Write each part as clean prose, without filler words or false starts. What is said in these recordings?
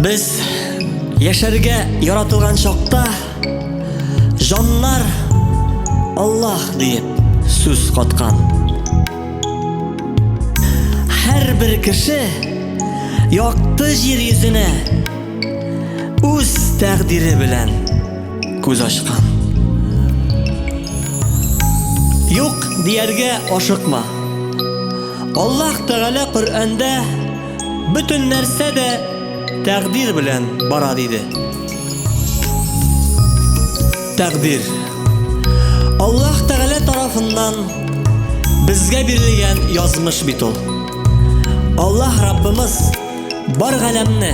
Без яшәргә яратылган чакта җаннар Аллаһ диеп сүз каткан. Һәрбер кеше якты җир йөзенә үз тәкъдире белән күз ачкан. Юк дияргә ашыкма. Аллаһ Тәгалә Коръәндә бөтен нәрсә дә тәкъдир белән бара диде. Тәкъдир. Аллаһ Тәгалә тарафыннан безгә бирелгән язмыш бит ул. Аллаһ Раббымыз бар галәмне,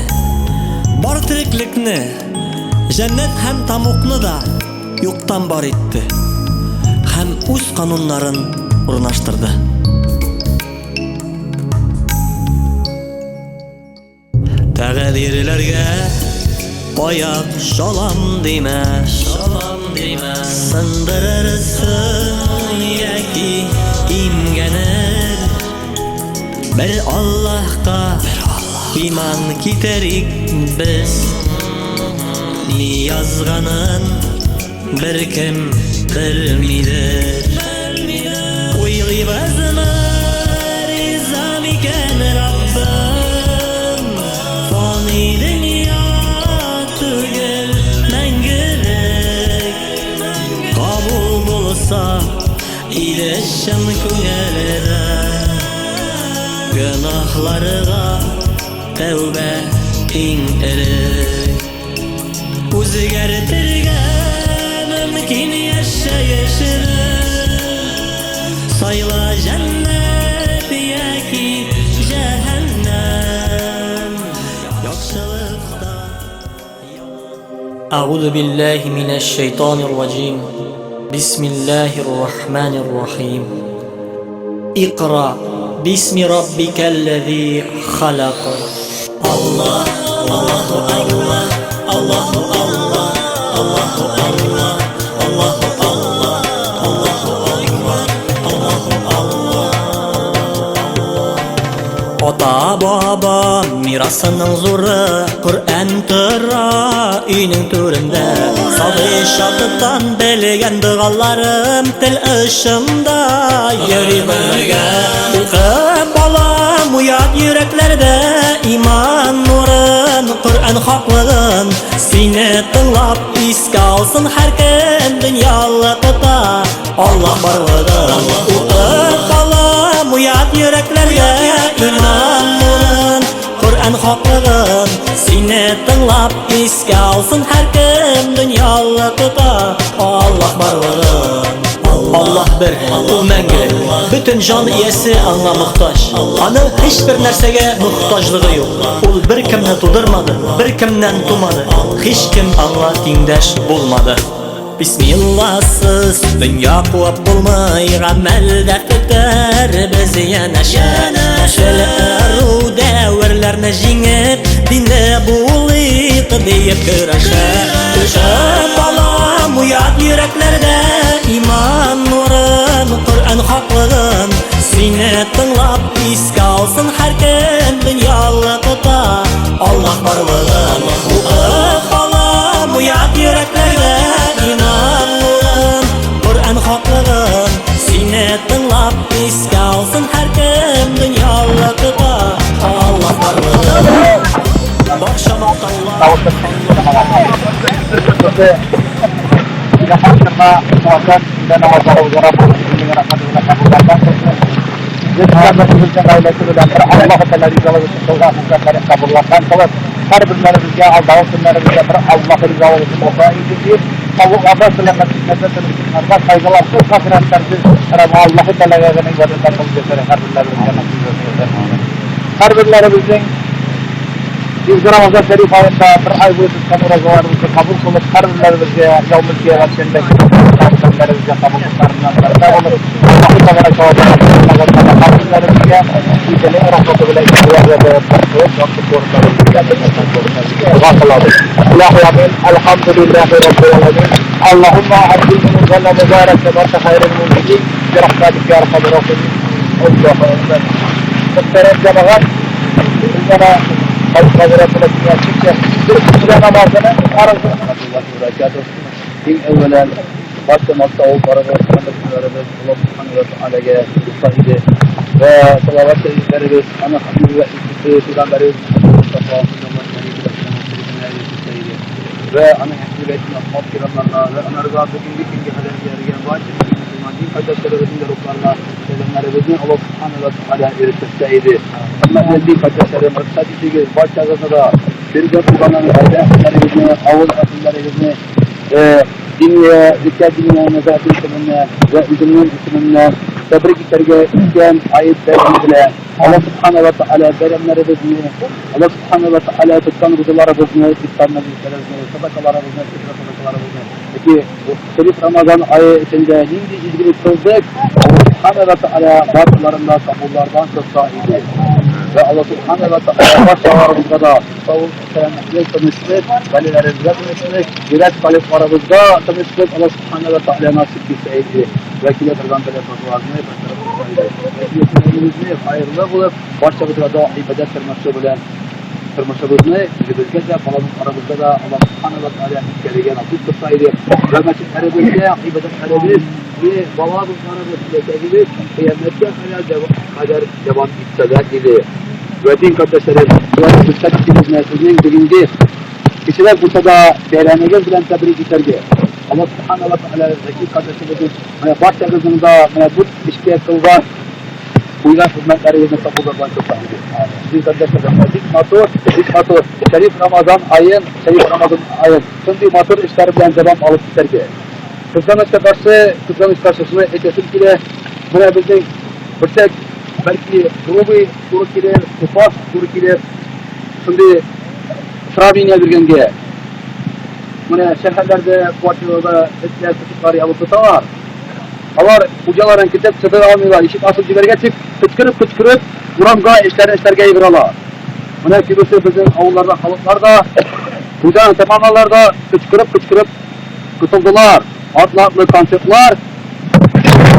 бар тереклекне, җәннәт һәм тамукны да юктан бар итте һәм үз кануннарын урнаштырды. Тәкъдирләргә аяк чалам димә, чалам димә. Сындырырсың яки имгәнер. Бер Аллаһка иман китерик без. Ни язганын Беркем белмидер. Уйлыйбызмы, риза микән Раббым? Фани дөнья түгел мәңгелек. Кабул булса иде чын күңелдән. Гөнаһларга тәүбә иң элек. Үзгәртергә мөмкин яшәешне. Сайла җәннәт яки җәһәннәм. Яхшылыкта أعوذ بالله من الشيطان الرجيم بسم الله الرحمن الرحيم اقرأ باسم ربك الذي خلق الله الله الله الله الله الله الله الله الله الله أكبر الله الله. Ата баба мирасының зуры Коръән тора өйнең түрендә. Сабый чактан белгән догаларым тел очымда йөри гомергә. Укып балам уят йөрәкләрдә иман нурын, Коръән хаклыгын. Сине тыңлап искә алсын һәркем дөньялыкта Аллаһ барлыгын. Укып балам уят йөрәкләргә иман нурын, Коръән хаклыгын. Сине тыңлап искә алсын һәркем дөньялыкта Аллаһ барлыгын. Аллаһ бер, ул мәңгелек. Бөтен җан иясе аңа мохтаҗ. Аның һичбер нәрсәгә мохтаҗлыгы юк. Ул беркемне тудырмады, беркемнән тумады. Һичкем аңа тиңдәш булмады. Бисмилласыз дөнья куып булмый, гамәлдә көтәр без янәшә. Нәсел ыру дәверләрне җиңеп, динле булыйк диеп көрәшә. Төшеп балам уят йөрәкләрдә иман нурын, Коръән хаклыгын. Сине тыңлап искә алсын һәркем дөньялыкта Аллаһ барлыгын. Укып балам уят йөрәкләрдә иман нурын, Коръән хаклыгын. Сине тыңлап искә алсын һәркем дөньялыкта Аллаһ барлыгын. Барча мактаулар Һәрберләребезнең изге Рамазан шәриф аенда бер ай буе тоткан уразаларыбызны кабул кылып, һәрберләребезгә яумел кыямәт көнендә һәрберләребезгә кабул кылсыннар булып, Аллаһу тәбәрәкә вә тәгалә һәрберләребезгә үзенең рәхмәте белән дога кылабыз. Илаһи амин. Әлхәмдүлилләһи раббил аламин. Аллаһумма әнзил минзална мубарак ва анта хайрул мунзилин. Бирахматика я архамар рахимин. Аллаһу акбар. Мөхтәрәм җәмәгать, без менә Иң әүвәлән барча мактау-барыбыз, хәмд-сәналарыбыз Аллаһ Субханаһу ва Тәгаләгә булса иде. Вә салават шәрифләребез аның хәбибе вә илчесе пәйгамбәребез Мөхәммәд Мостафа саллаллаһу галәйһи вә сәлләм шәрифенә ирешелсә иде. Вә аның әһле бәйтенә, асхаб кирамнарына вә анарга бүгенге көнгә кадәр ияргән барча мөселман дин кардәшләребезнең дә рухларына сәламнәребезне Аллаһ Субханаһу ва Тәгалә ирештерсә иде. Хөрмәтле дин кардәшләрем, рөхсәт итегез, барчагызны да бергә туганын, гаилә әһелләрегезне, авыл әһелләрегезне Диния, Зөлкә Диния нәзарәте исеменнән вә үземнең исемемнән тәбрик итәргә өлкән Ает бәйрәме белән. Аллаһ Субхана ва Тәгалә бәйрәмнәребезне, Аллаһ Субхана ва Тәгалә тоткан рузаларыбызны, ифтар мәҗлесләребезне, садакаларыбызны, фитр садакаларыбызны, яки шәриф Рамазан ае эчендә нинди изгелек кылдык, Аллаһ Субхана ва Тәгалә барчаларын да кабуллардан кылса иде. Вә Аллаһ Субхана ва Тәгалә барчаларыбызга да саулык, сәламәтлек, тынычлык, гаиләләребезгә тынычлык, йөрәк калипларыбызга тынычлык Аллаһ Субхана ва Тәгалә насыйп итсә иде. Вә килә торган бәла-казаларны бертараф кылса иде. Вә киләчәгебезне хәерле булып, барчабызга да гыйбадәт тормышы белән тормышыбызны үзебезгә дә, балаларыбызга да Аллаһ Субхана ва Тәгалә үткәрергә насыйп кылса иде. Вә мәчетләребездә гыйбадәтләребез, бала-дусларыбыз, киләчәгебез кыямәткә кадәр дәвам итсәләр иде. Вә дин кардәшләрем, шулай ук рөхсәт итегез менә сезнең бүгенге кечерәк булса да бәйрәмегез белән тәбрик итәргә. Аллаһ Субхана ва Тәгалә Зәки кардәшебезнең менә барчагызның да менә бу эшкә кылган куйган хезмәтләрегезне кабуллардан кылса иде. Дин кардәшләрем, менә бик матур, бик матур Шәриф Рамазан аен, Шәриф Рамазан аен шундый матур эшләр белән дәвам алып китәргә. Кызганычка каршы, кызганычка каршы шуны әйтәсем килә, менә безнең берсәк, бәлки грубый туры килер, тупас туры килер, шундый сравнение биргәнгә. Менә шәһәрләрдә, квартираларда этләр, көчекләр ябып тоталар. Алар хуҗаларын көтеп чыдый алмыйлар, ишек ачып җибәргәч, кычкырып-кычкырып урамга эшләрен эшләргә йөгерәләр. Менә күбесе безнең авылларда халыклар да хуҗаны тапамалар да кычкырып-кычкырып котылдылар. Атлы-атлы концертлар,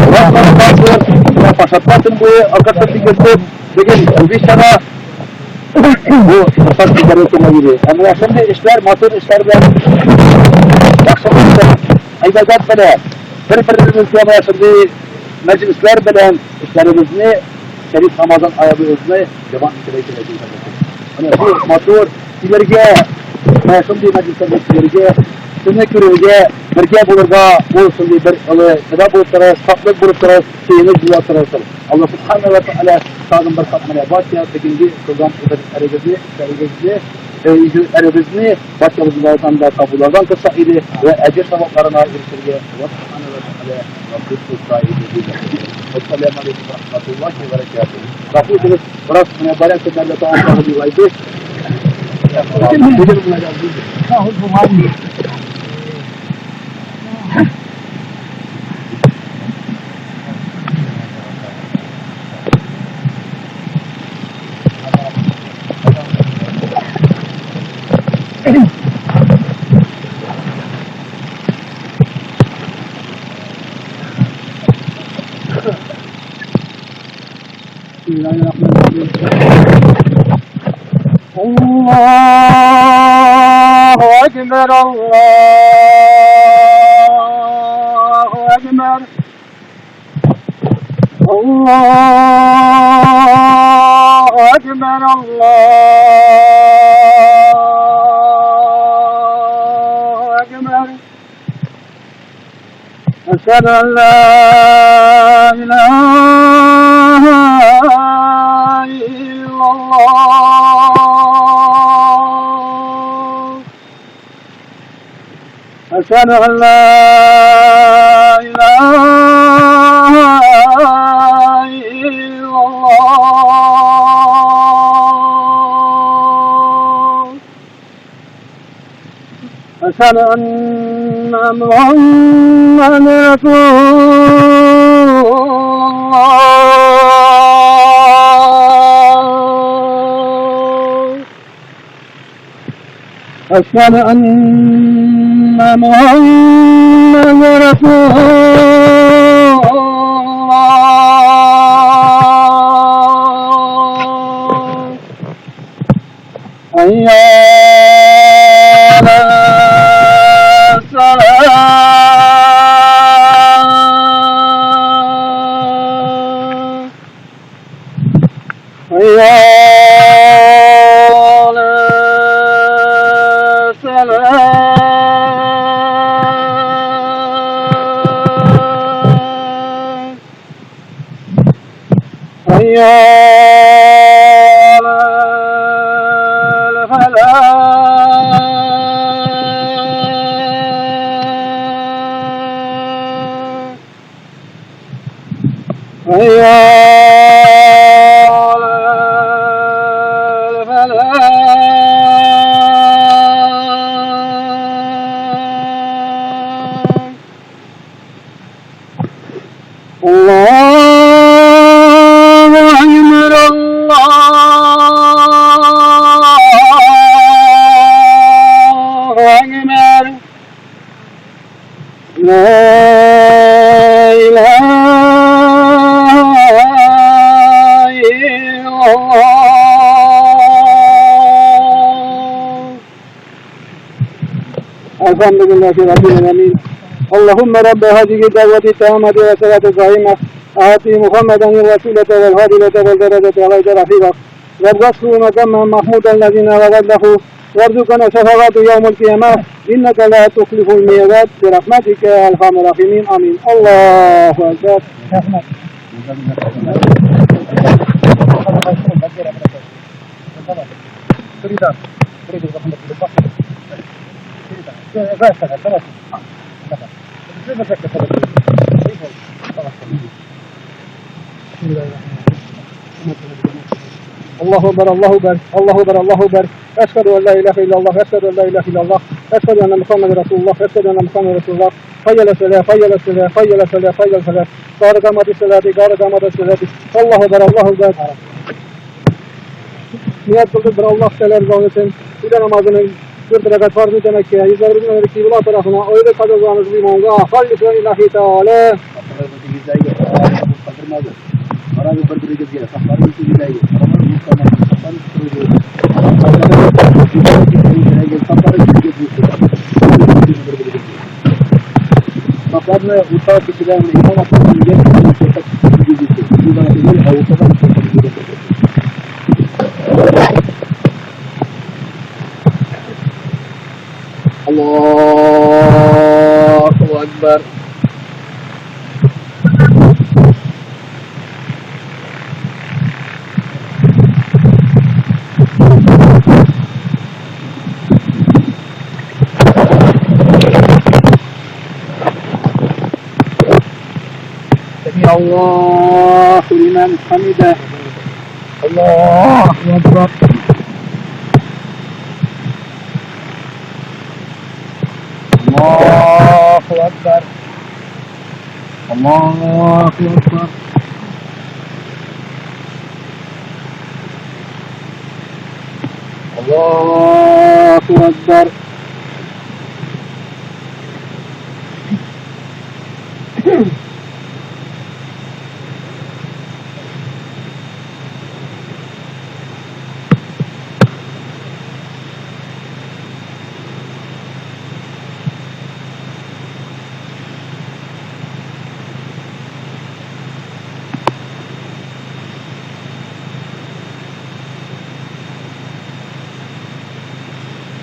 Ураклар концерт, менә Пашатта төн буе оркестр сикертеп, бүген Рубишчада бу рөхсәт итәргә кирәк иде. Ә менә шундый эшләр, матур эшләр белән яхшылык белән, гыйбадәт белән, бер-беребезгә менә шундый мәҗлесләр белән эшләребезне, шәриф Рамазан аебызны дәвам итәргә кирәк иде. Менә бу матур килергә, менә шундый мәҗлесләргә килергә, сезне күрергә, бергә булырга ул шундый бер олы сәбәп булып тора, шатлык булып тора, сөенеч була тора. Аллаһ Субхана ва Тааля тагын бер кат менә барча бүгенге кылган гыйбадәтләрегезне, эшләрегезне, изгелекләребезне барчабызны да кабуллардан кылса иде вә әҗер савапларына ирешергә Аллаһ Субхана ва Тааля насыйп кылса иде диде. Ассаламу алейкум ва рахматуллахи ва баракатуһ. Гафу итегез, бераз менә барян көннәрдә тагын тагын елайды. Allahu Ekber, Allahu Ekber. Allahu Ekber, Allahu Ekber. أشهد أن لا إله إلا الله أشهد أن لا إله إلا الله أشهد أن محمدا رسول الله أشهد أن محمدا رسول الله. حي على الفلاح حي على الفلاح الله أكبر الله أكبر لا إله إلا الله الحمد لله رب العالمين اللهم رب هذه الدعوة التامة والصلاة القائمة آتي محمدا الوسيلة والفضيلة والدرجة عليك رفيقا وابعثه مقاما محمودا الذين وعدته وارزقنا شفاعة يوم القيامة إنك لا تخلف الميعاد برحمتك يا أرحم الراحمين آمين الله أكبر. الله أكبر الله أكبر الله أكبر الله أكبر أشهد أن لا إله إلا الله أشهد أن لا إله إلا الله أشهد أن محمد رسول الله أشهد أن محمد رسول الله حي على الصلاة حي على الصلاة حي على الصلاة حي على الصلاة قد قامت الصلاة قد قامت الصلاة الله أكبر الله أكبر Niyet kıldık bir Allah Teala rızası için bir de namazının dört rekat farzı demek ki yüzlerimizin önündeki kibla tarafına öyle kazanımız imanla hallisü ilahi Teala. الله أكبر سمع الله لمن حمده الله أكبر الله أكبر الله أكبر الله أكبر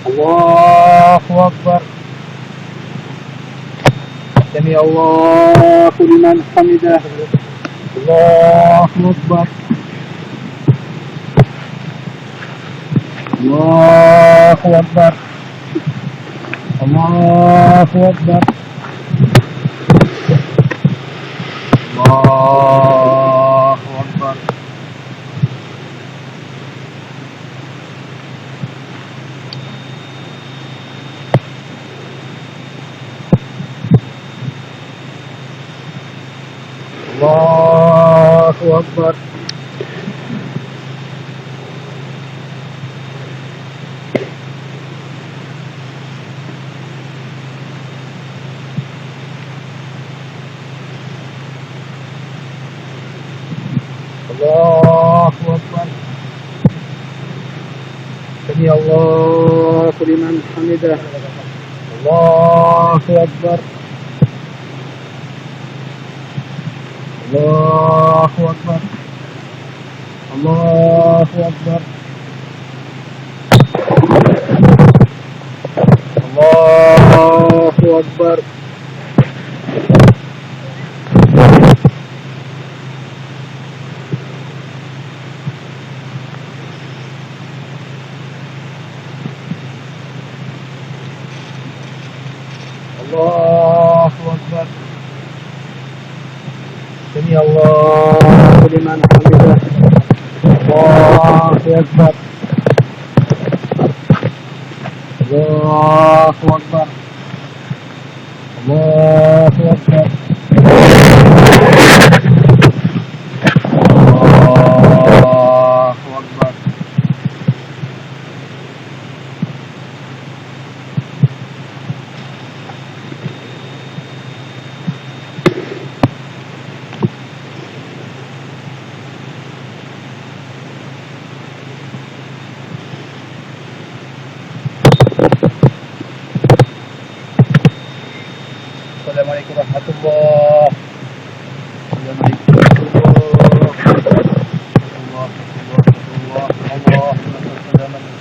الله أكبر سمع الله لمن حمده الله أكبر الله أكبر الله أكبر الله أكبر الله أكبر الله أكبر سمع الله لمن حمده الله أكبر الله أكبر الله أكبر الله أكبر Allahu Akbar. Sami Allahu liman hamidah. Allahu Akbar. Allahu Akbar. Allahu Akbar. Allahu Akbar. Assalamualaikum warahmatullahi. Assalamualaikum warahmatullahi. Allah, Allah, Allah, Allah,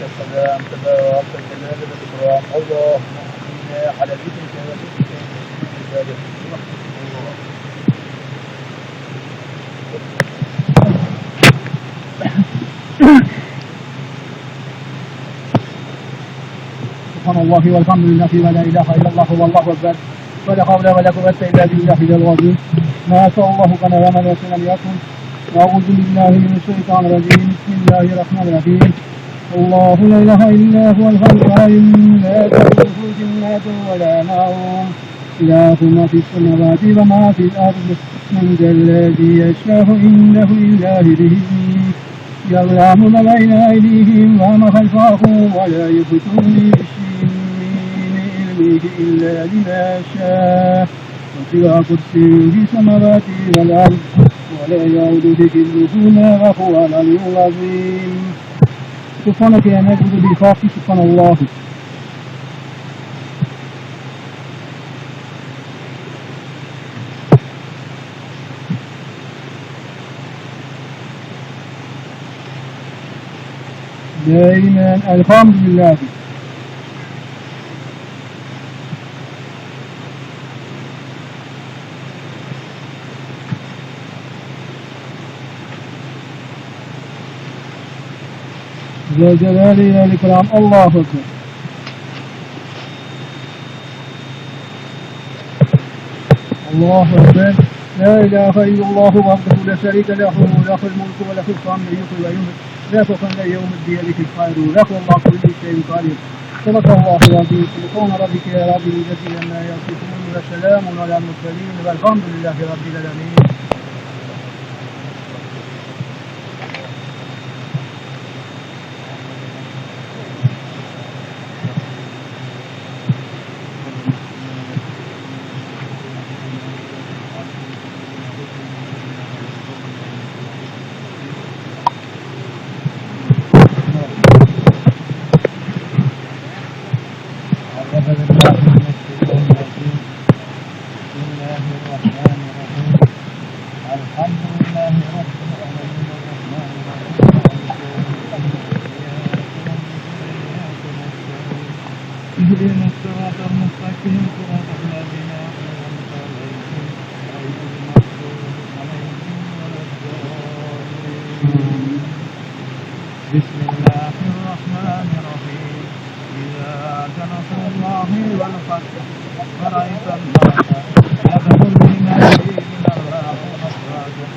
السلام تبارك الجلال والإكرام. اللهم إنا على ذكرك وشكرك وعبادتك. الله. سبحان الله والحمد لله ولا إله إلا الله والله أكبر ولا حول ولا قوة إلا بالله العظيم. ما شاء الله كان وما لم يكن. أعوذ بالله من الشيطان الرجيم. بسم الله الرحمن الرحيم. الله لا إله إلا هو الحي القيوم لا تأخذه سنة ولا نوم له ما في السماوات وما في الأرض من ذا الذي يشفع عنده إلا بإذنه يعلم ما بين أيديهم وما خلفهم ولا يحيطون بشيء من علمه إلا بما شاء. وسع كرسيه السماوات والأرض ولا يؤوده حفظهما وهو العلي العظيم. سبحانك يا نعبد بالخاف. سبحان الله. دائما الحمد لله. ذا الجلال والإكرام. الله أكبر. الله أكبر. لا إله إلا الله وحده لا شريك له، له الملك وله الحمد يحيي ويميت لا فقد يوم الدين الخير له الله كل شيء قدير. صدق الله العظيم. سبحان ربك رب العزة عما يصفون وسلام على المرسلين والحمد لله رب العالمين. اهدنا الصراط المستقيم صراط الذين أنعمت عليهم غير المغضوب عليهم ولا الضالين. بسم الله الرحمن الرحيم. إذا جاء نصر الله والفتح ورأيت الناس يدخلون في دين الله أفواجا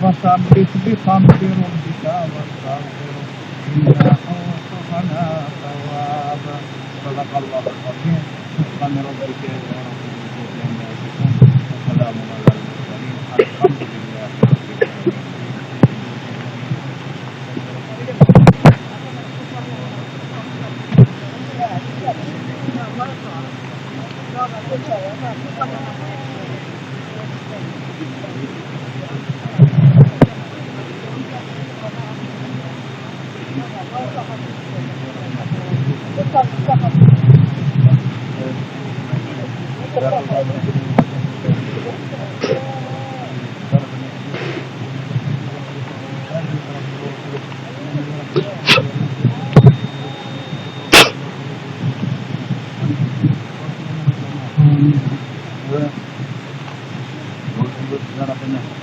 فسبح بحمد ربك واستغفره إنه كان توابا. صدق الله العظيم. سبحان ربك رب العزة عما يصفون وسلام على المرسلين. الحمد لله رب العالمين.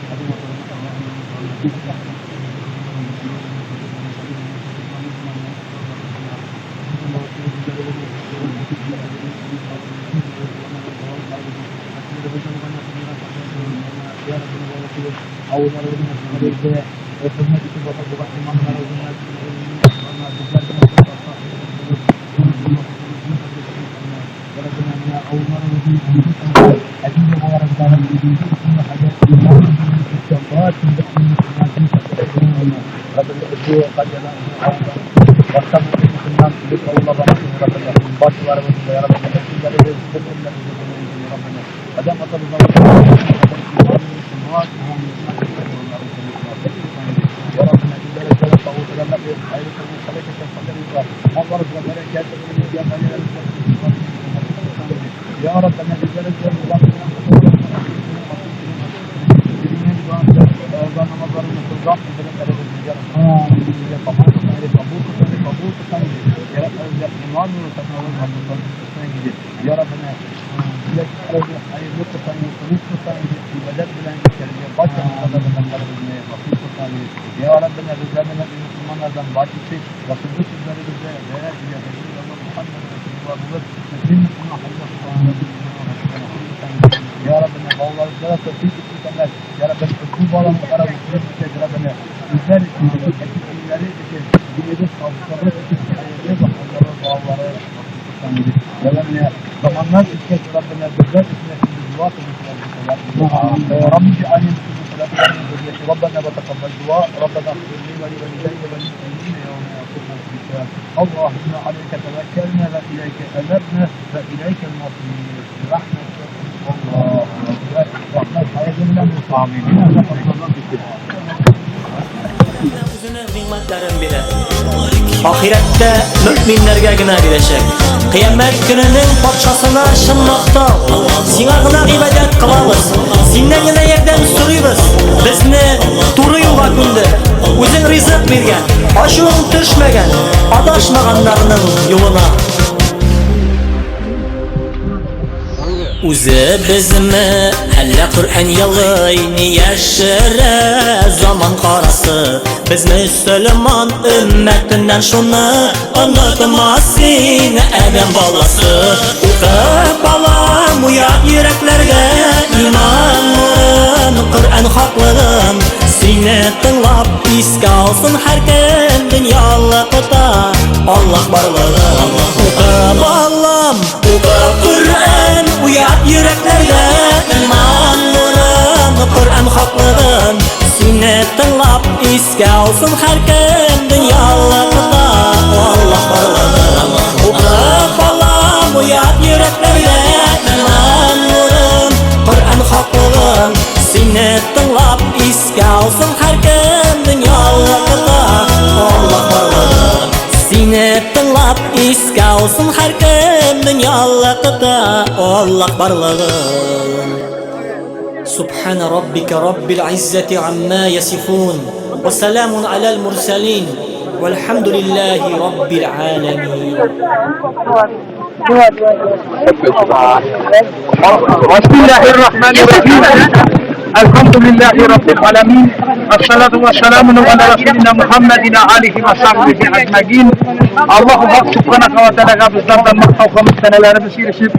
Авылларыбызның мәчетләребездә хезмәт итеп вафат булган имамнарыбызның Ya Rabbena bizlere Ya Rabbena Ya Rabbena bizlerden Müslümanlardan bahşetsin. Vasıflı sözleri bize ve Muhammed Resulullah bütün Ya Rabbena bağlarımıza tevfik etsinler. Ya Rabbena bu bağlamlara Ya Rabbena bizler için, etkilileri için, dinimiz sağlıkları için, bağları Ya Rabbena zamanlar içken Rabbena bizler için dua رب اجعلني ربنا وتقبل دعاء ربنا اغفر لي ولوالدي وللمؤمنين يوم يقوم الحساب اللهم عليك توكلنا واليك انبنا واليك المصير برحمتك الله اكبر رحمة حياتنا Үзенең нигъмәтләрен бирә. Ахирәттә мөэминнәргә генә бирәчәк. Кыямәт көненең патшасына чын мактау. Сиңа гына гыйбадәт кылабыз. Синнән генә ярдәм сорыйбыз. Безне туры юлга күндер. Үзең ризык биргән, ачуың төшмәгән, адашмаганнарның юлына. Үзе безме, әллә Коръән ялый, ни яшерә заман карасы. Без мөселман өммәтеннән шуны онытма син, адәм баласы. Укы, балам, уят йөрәкләргә иман нурын, Коръән хаклыгын. Сине тыңлап искә алсын һәркем дөньялыкта Аллаһ барлыгын. Укы, балам, укы Коръән, уят йөрәкләргә иман нурын, Коръән хаклыгын. Сине тыңлап искә алсын һәркем дөньялыкта Аллаһ барлыгын. Укы, балам, уят йөрәкләргә иман нурын, Коръән хаклыгын. Сине тыңлап искә алсын һәркем дөньялыкта Аллаһ барлыгын. Сине тыңлап искә алсын һәркем дөньялыкта Аллаһ барлыгын. سبحان ربك رب العزة عما يصفون وسلام على المرسلين والحمد لله رب العالمين. بسم الله الرحمن الرحيم الحمد لله رب العالمين الصلاة والسلام على رسولنا محمد آله وصحبه أجمعين. Allohu haq subhanahu va taologa bizlardan maqtov hamd sanalarimiz erishib,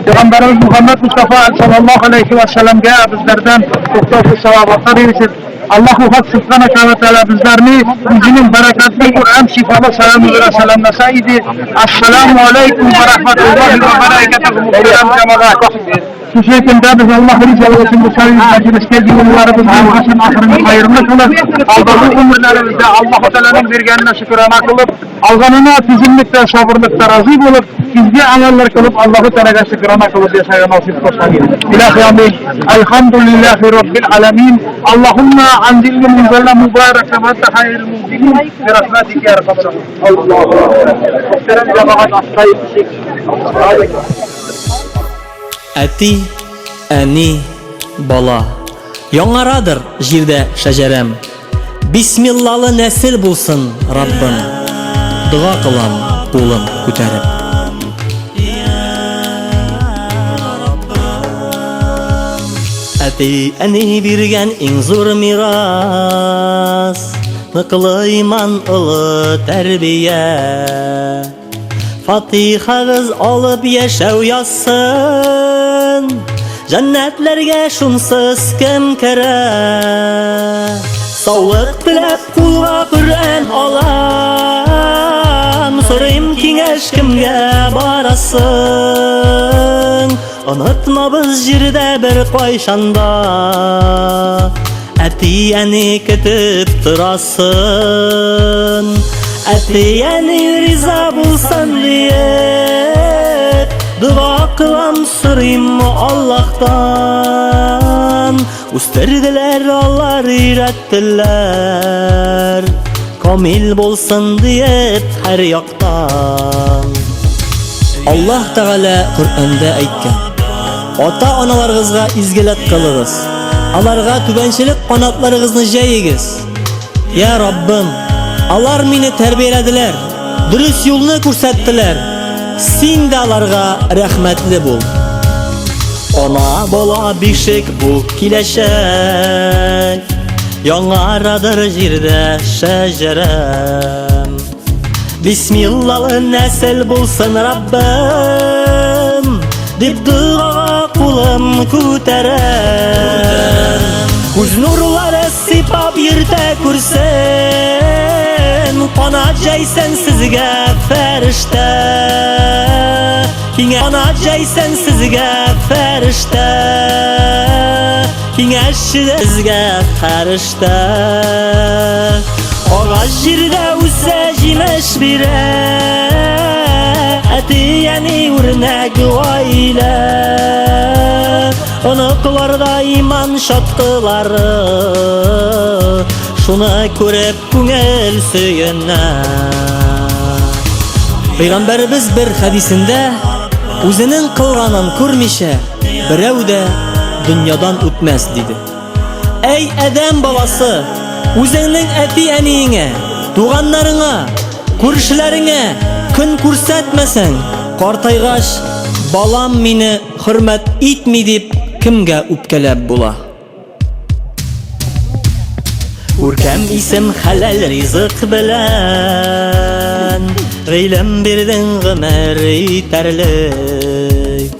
Peygamberimiz Muhammed Mustafa sallallohu alayhi va sallamga bizlardan to'xtovsiz salovatlar erishib, Allohu haq subhanahu va taolo bizlarni o'zining barakatli Qur'on shifoli salomi bilan salomlasa edi. Assalomu alaykum va rahmatullohi va barakatuhu muhtaram jamoat. Shu şekilde biz Allah rizası için bu sayın mecliske yıllarımızın başın ahırını hayırlı kılıp, aldığı ömürlerimizde Allah-u Teala'nın berganına şükrana kılıp, alganına tüzümlükte, sabırlıkta razı bolup, izgi ameller kılıp Allah-u Teala'ya şükrana kılıp yaşayan nasip kılsın. İlahi amin. Elhamdülillahi Rabbil alemin. Allahümme anzilni munzalna mübareken ve ente hayrul munzilin. Bi rahmetike ya erhamer rahimin. Allahu Ekber. Muhterem cemaat asayip. Әти, әни, бала. Яңарадыр җирдә шәҗәрәм. Бисмиллалы нәсел булсын, Раббым. Дога кылам, кулым күтәреп. Әти, әни биргән иң зур мирас, ныклы иман, олы тәрбия. Фатихагыз алып яшәү язсын. Җәннәтләргә шунсыз кем керә? Саулык теләп кулга Коръән алам, Сорыйм киңәш кемгә барасың? Онытмабыз җирдә бер кайчанда, Әти-әни көтеп торасын. Әти-әни риза булсын диеп, Дога кылам, сорыйм Аллаһтан. Үстерделәр алар, өйрәттеләр, Камил булсын диеп һәр яктан. Аллаһ Тәгалә Коръәндә әйткән: Ата-аналарыгызга изгелек кылыгыз, аларга түбәнчелек канатларыгызны җәегез. Я Раббым, алар мине тәрбияләделәр, дөрес юлны күрсәттеләр. Син дә аларга рәхмәтле бул. Ана бала бишек бу киләчәк, Яңарадыр җирдә шәҗәрәм. Бисмиллалы нәсел булсын Раббым, дип догага кулым күтәрәм. Күз нурлары сыйпап йөртә күрсен, Канат җәйсен сезгә фәрештә. Канат җәйсен сезгә фәрештә. Киңәшче сезгә фәрештә. Агач җирдә үсә, җимеш бирә. Әти-әни үрнәк гаилә. Оныкларда иман чаткылары. Шуны күреп күңел сөенә. Пәйгамбәребез бер хәдисендә үзенең кылганын күрмичә берәү дә дөньядан үтмәс диде. Әй адәм баласы, үзеңнең әти-әниеңә, туганнарыңа, күршеләреңә көн күрсәтмәсәң, картайгач, балам мине хөрмәт итми дип кемгә үпкәләп була? Күркәм исем хәләл ризык белән Гыйлем бирдең гомер итәрлек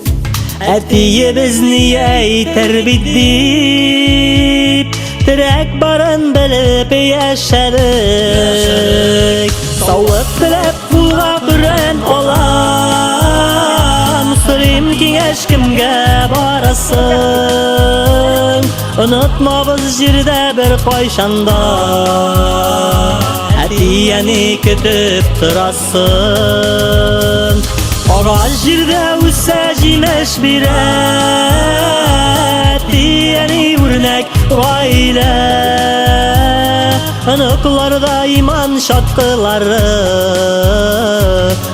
Әтиебез ни әйтер бит дип Терәк барын белеп яшәдек Саулык теләп кулга Коръән алам Сорыйм киңәш кемгә барасың Онытмабыз җирдә бер кайчанда Әти-әни көтеп торасын Агач җирдә үсә җимеш бирә Әти-әни үрнәк гаилә Оныкларда иман чаткылары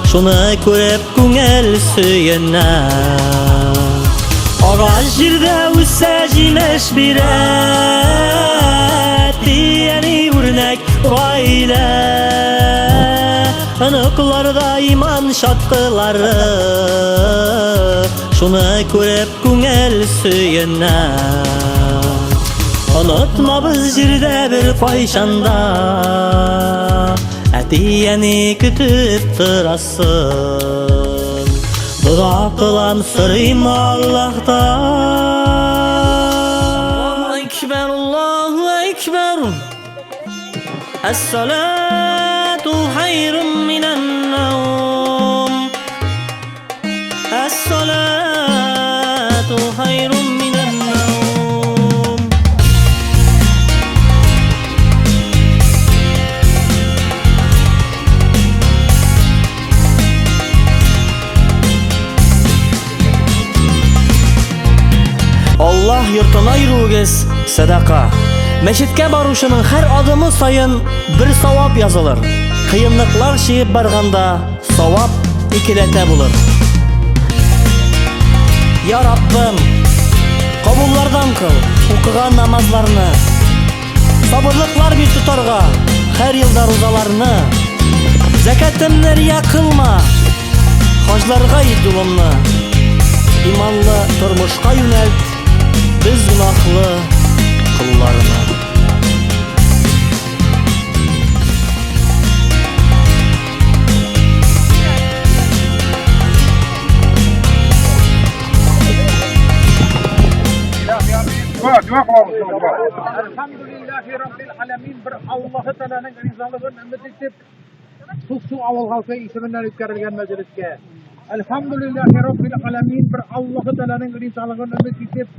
Шуны күреп күңел сөенә. Агач җирдә үсә җимеш бирә. Әти-әни үрнәк гаилә. Оныкларда иман чаткылары. Шуны күреп күңел сөенә. Онытмабыз җирдә бер кайчанда. Әти-әни көтеп торасын. Дога кылам, сорыйм Аллаһтан. Аллаһу әкбәр, Аллаһу әкбәр. Әс-салату хайрун минән наум. Әс-салату хайрун минән наум. Аллаһ йортына йөрүегез сәдака. Мәчеткә баручының һәр адымы саен бер савап язылыр. Кыенлыклар чигеп барганда савап икеләтә булыр. Я Раббым, кабуллардан кыл укыган намазларны. Сабырлыклар бир тотарга һәр елда рузаларны. Зәкәтемне рия кылма, хаҗларга ит юлымны. Иманлы тормышка юнәлт без гөнаһлы колларны. Дуа кылабыз, дуа. Әлхәмдүлилләһи раббил галәмин бер Аллаһы Тәгаләнең ризалыгын өмет итеп, Суксу авыл халкы исеменнән үткәрелгән мәҗлескә. Әлхәмдүлилләһи раббил галәмин бер Аллаһы Тәгаләнең ризалыгын өмет итеп,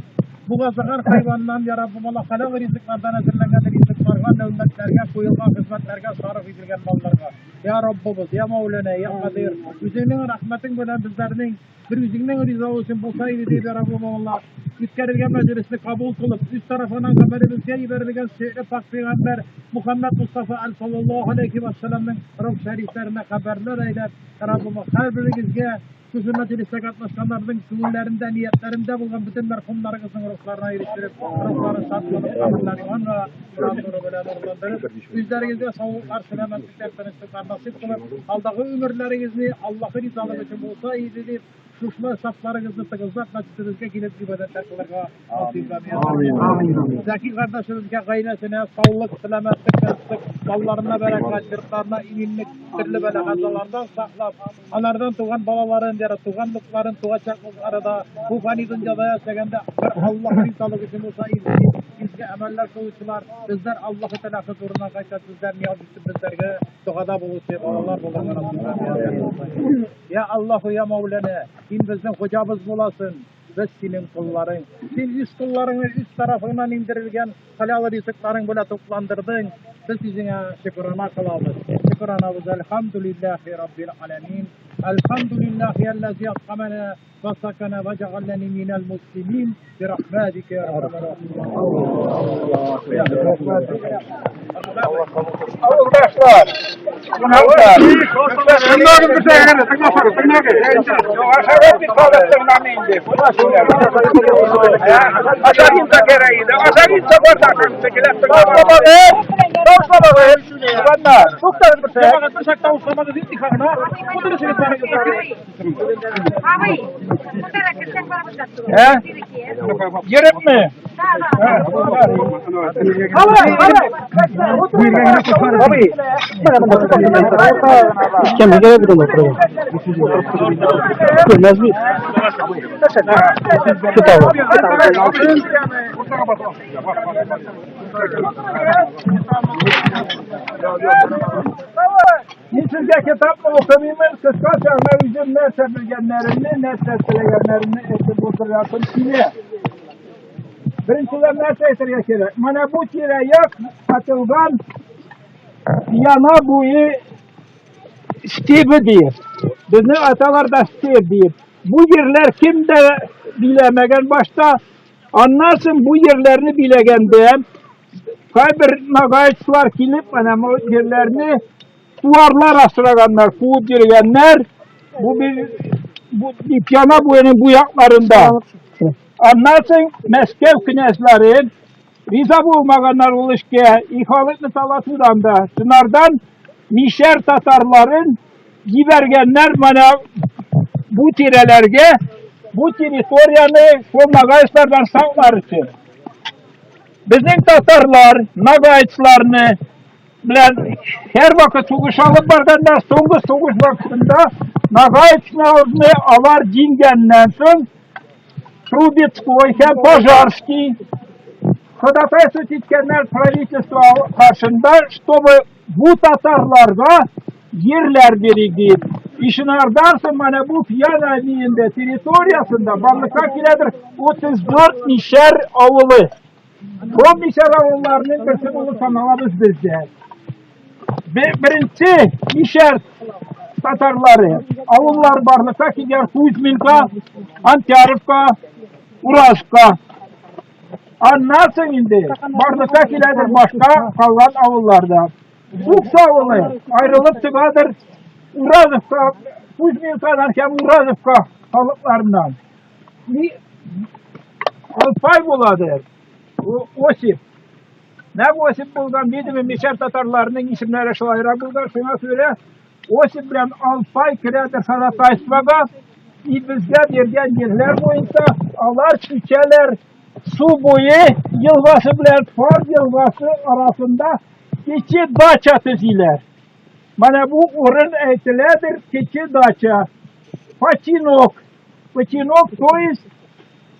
бугазлаган хайваннан, я Раббым Аллаһ, халал ризыклардан әзерләнгән ризыкларга, нәүмәтләргә, куелган хезмәтләргә сарыф ителгән малларга. Я Раббыбыз, я Мәүләнә, я Кадир, үзеңнең рәхмәтең белән безләрнең бер үзеңнең ризалыгы өчен булса иде дип, я Раббым Аллаһ, үткәрелгән мәҗлесне кабул кылып, үз тарафыннан гамәлебезгә җибәрелгән сөекле пак пәйгамбәр Мухаммад Мустафа әл саллаллаһу алейхи ва сәлламның рух шәрифләренә хәбәрләр әйләп, Раббым, һәрберегезгә шушы мәҗлестә катнашканнарның күңелләрендә, ниятләрендә булган бөтен мәрхүмнәрегезнең рухларына ирештереп, рухлары шат булып, каберләрен иманга, Kur'an nuru белән нурландырып, үзләрегезгә саулыклар, сәламәтлекләр, тынычлыклар насыйп кылып, алдагы өмерләрегезне Аллаһы ризалыгы өчен булса иде дип, шушма сафларыгызны тыгызлап мәчетебезгә килеп гыйбадәтләр кылырга насыйп Амин. Зәки кардәшебезгә, гаиләсенә саулык, сәламәтлек, тынычлык, балаларына бәрәкәт, йортларына иминлек, төрле бәла-казалардан саклап, алардан туган балаларын, яра туган дусларын, туачак арада бу фани дөньяда яшәгәндә бер Аллаһ ризалыгы өчен булса иде дип, изге әмәлләр кылучылар, безләр Аллаһы Тәгалә хозурына кайтып, безләр нияз итеп, безләргә догада булучы балалар булырга насыйп итсен. Я Аллаһу, я Мәүләнә, син безнең хуҗабыз буласың, без синең колларың. Син үз колларыңны үз тарафыңнан иңдерелгән халал ризыкларың белән тукландырдың. Без үзеңә шөкерана кылабыз. Шөкеранабыз әлхәмдүлилләһи раббил аләмин. Әлхәмдүлилләһи әлләзи ат'амана ва сакана ва җәгаләни минәл муслимин бирахмәтикә я архамәр Авылдашлар, кунаклар. Тыңлагыз бер сәгать, тыңласагыз, тыңлагыз. Ашарга дип халык тыңламый инде. Ашагынса кирәк иде. Ашагынса бар да килеп тыңламагыз. Тавышламагыз. Туганнар, туктагыз бер сәгать. Бер сәгать тавышламагыз, интихагына. Утырышыгыз барыгыз. He? Йөрепме? İşkembe gelebilir mi? Görmez miyiz? Kitabı. Мин сезгә китапны укымыймын, кыскача гына үзем нәрсә белгәннәремне, нәрсә теләгәннәремне әйтеп утырасым килә. Беренчедән нәрсә әйтергә кирәк? Менә бу тирә-як атылган Яна буе стебе диеп. Безнең аталар да степ диеп. Бу җирләр кем дә биләмәгән башта. Аннан соң бу җирләрне биләгәндә кайбер нагайцлар килеп, менә бу җирләрне куарлар асраганнар, куып йөргәннәр. Бу бер бу Яна буеның бу якларында. Аннан соң Мәскәү князьләре риза булмаганнар ул эшкә, и халыкны талатудан да. Шунардан мишәр татарларын җибәргәннәр менә бу тирәләргә, бу территорияне шул нагайцлардан саклар өчен. Безнең татарлар нагайцларны белән һәрвакыт сугыш алып барганнар. Соңгы сугыш вакытында нагайцларны алар җиңгәннән соң Трубецкой һәм Пожарский ходатайствовать иткәннәр правительство каршында, чтобы бу татарларга җирләр бирик дип. Ишенардан соң менә бу Пьяна инде территориясендә барлыкка киләдер 34 мишәр авылы. Бу мишәр авылларының берсе булып саналабыз без дә. Беренче мишәр татарлары авыллар барлыкка килгән Кузьминка, Антяровка, Уразка. Аннан соң инде барлыкка киләдер башка калган авылларда. Сукса авылы аерылып чыгадыр Уразовка, Кузьминкадан һәм Уразовка халыкларыннан. Алпай буладыр. Осип. Нәкъ Осип булган, видимо, мишәр татарларының исемнәре шулайрак булган, шуңа күрә Осип белән Алпай керәдер ходатайствога, и безгә биргән җирләр буенча алар күчәләр су буе елгасы белән Пар елгасы арасында кече дача төзиләр. Менә бу урын әйтеләдер кече дача. Починок. Починок, то есть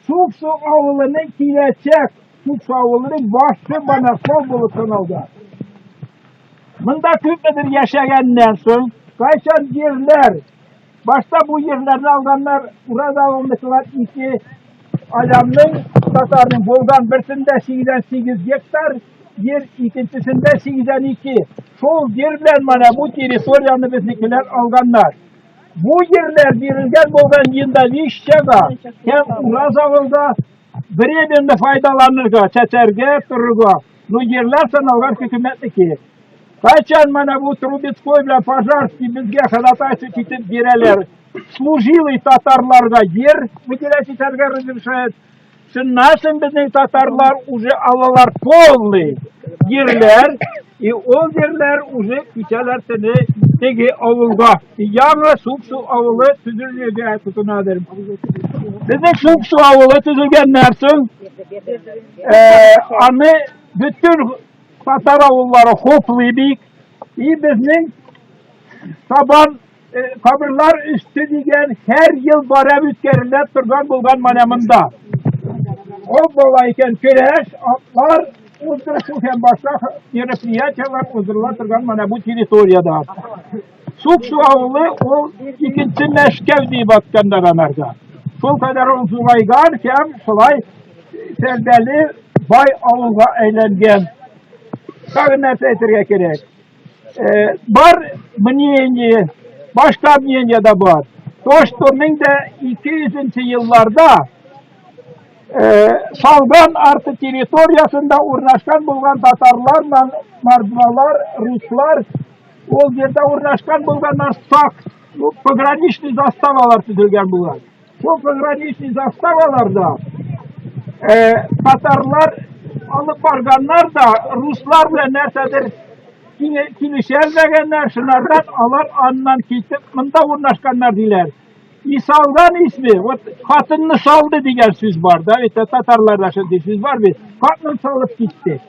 Суксу авылының киләчәк Суксу авылының башы Банасов булып саналган. Монда күпмедер яшәгәннән соң, кайчан җирләр, башта бу җирләрне алганнар, Ураз авылыныкылар ике адамның, татарның булган берсендә 88 гектар җир, икенчесендә 82. Шул җир белән менә бу территорияне безнекеләр алганнар. Бу җирләр бирелгән булган Ендовищага һәм Ураз авылда временно файдаланырга, чәчәргә, торырга. Ну, җирләр саналган хөкүмәтнеке. Кайчан менә бу Трубецкой белән Пожарский безгә ходатайство итеп бирәләр. Служилый татарларга җир выделять итәргә разрешают. Шуннан соң безнең татарлар уже алалар полный җирләр, и ул җирләр уже күчәләр тене теге авылга. Яңа Суксу авылы төзелергә тотынадыр. Безнең Суксу авылы төзелгәннән соң, аны бөтен татар авыллары хуплый бик. И безнең Сабан каберлар өсте дигән һәр ел барып үткәрелә торган булган менә монда. Ул була икән көрәш, атлар уздырышу һәм башка мероприятиеләр уздырыла торган менә бу территориядә. Суксу авылы ул икенче Мәскәү дип атканнар анарга. Шул кадәр ул зурайган һәм шулай сәлдәле бай авылга әйләнгән. Тагын нәрсә әйтергә кирәк? Бар мнение, башка мнение дә бар. То, что 1200 елларда Салган арты территориясендә урнашкан булган татарлар, мордвалар, руслар, ул җирдә урнашкан булганнар сак, пограничный заставалар төзелгән булган. Шул пограничный заставаларда татарлар алып барганнар да руслар белән нәрсәдер килешәлмәгәннәр, шунардан алар аннан китеп монда урнашканнар диләр. И салган исме, вот хатынны салды дигән сүз бар да, это татарларда шундый сүз бар бит. Хатын салып китте.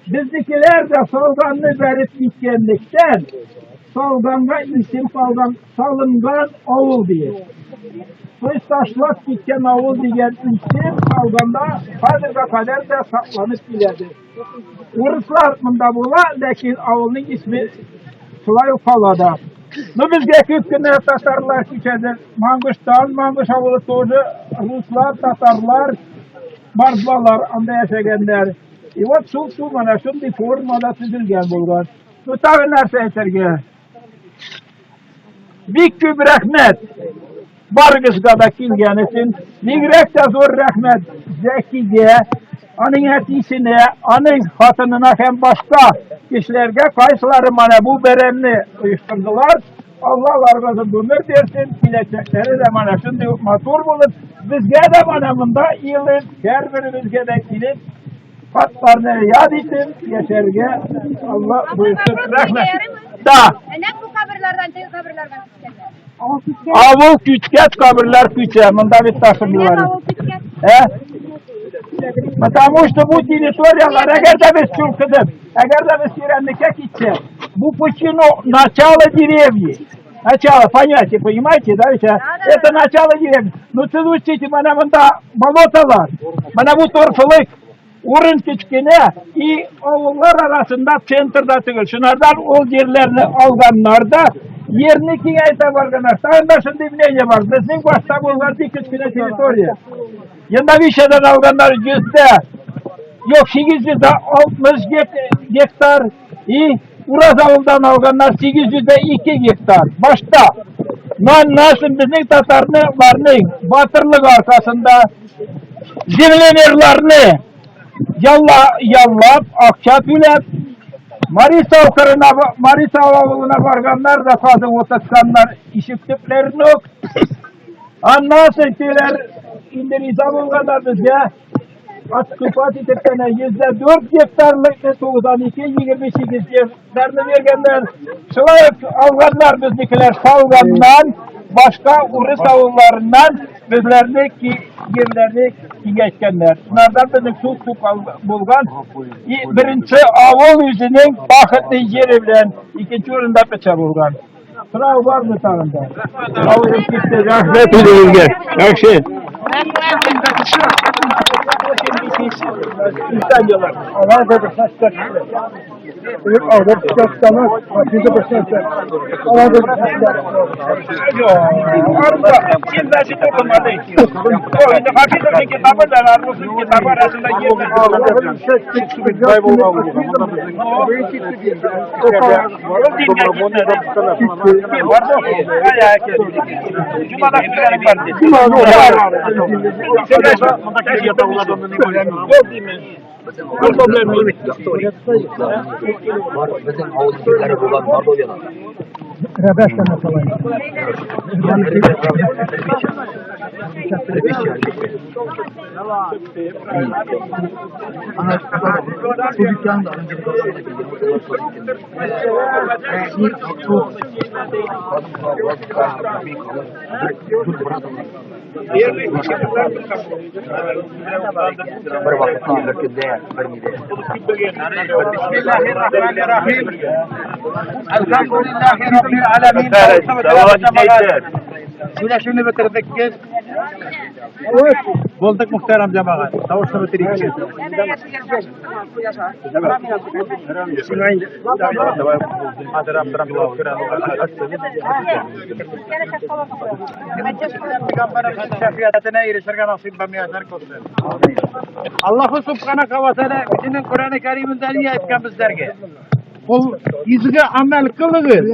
Безнекеләр дә салганны бәреп киткәнлектән, салганга исем калган, салынган авыл диеп. То есть ташлап киткән авыл дигән исем салганда хәзергә кадәр дә сакланып киләде. Урыслар монда була, ләкин авылның исеме шулай ук кала да. Ну, безгә күп кенә татарлар күчәде. Мангыштан, Мангыш авылы тоже руслар, татарлар, мордвалар анда яшәгәннәр. И вот шул су менә шундый формада төзелгән булган. Ну, тагын нәрсә әйтергә? Бик күп рәхмәт барыгызга да килгән өчен. Бигрәк тә зур рәхмәт Зәкигә, аның әтисенә, аның хатынына һәм башка кешеләргә, кайсылары менә бу бәйрәмне оештырдылар. Алла аларга озын гомер бирсен, киләчәкләре дә менә шундый ук матур булып, безгә дә менә монда иелеп, һәрберебезгә дә килеп, Хатларны яд итеп яшәргә Алла боерсын. Рәхмәт. Да. Әнә бу каберләрдән теге каберләргә күчкәннәр. Авыл күчкәч каберләр күчә. Монда бит ташындылар. Авыл күчкәч. Ә? Потому что бу территорияләр, әгәр дә без чулкыдып, әгәр дә без тирәнлеккә китсәк, бу почему начало деревни. Начало, понятие, понимаете, да, ведь, а? Это начало деревни. Ну, сез учтите, менә монда болотолар, менә бу торфылык, урын кечкенә и авыллар арасында центрда түгел. Шунардан ул җирләрне алганнар да, ерне киңәйтә барганнар. Тагын да шундый мнение бар. Безнең башта булган бик кечкенә территория. Яндавишадан алганнар йөздә, юк, 860 гектар и Ураз авылдан алганнар 802 гектар. Башта. Нан безнең татарларның батырлыгы аркасында землемерларны ялла, яллап, акча түләп, Марисау кырына, Марисау авылына барганнар да казып утыртканнар ишек төпләрен үк. Аннан соң тегеләр инде риза булганнар безгә откупать итеп кенә 104 гектарлыкны 92 28 гектарны биргәннәр. Шулай ук алганнар безнекеләр салганнан, башка урыс авылларыннан безләрне җирләрне киңәйткәннәр. Шунардан безнең шул күп булган. И беренче авыл үзенең бәхетле җире белән икенче урында печә булган. Сорау бармы тагын да? Авырып китте. Рәхмәт үзегезгә. Яхшы. Рәхмәт. Сөйләшүне бетердек без. Булдык, мөхтәрәм җәмәгать. Тавышны бетерик. Şəfiyyətinə erişirgə nasib və müyəssər qılsın. Allahu Subhanahu va Taala o'zining Qur'oni Karimida ne aytgan bizlarga? Qul izgi amal qiling'iz.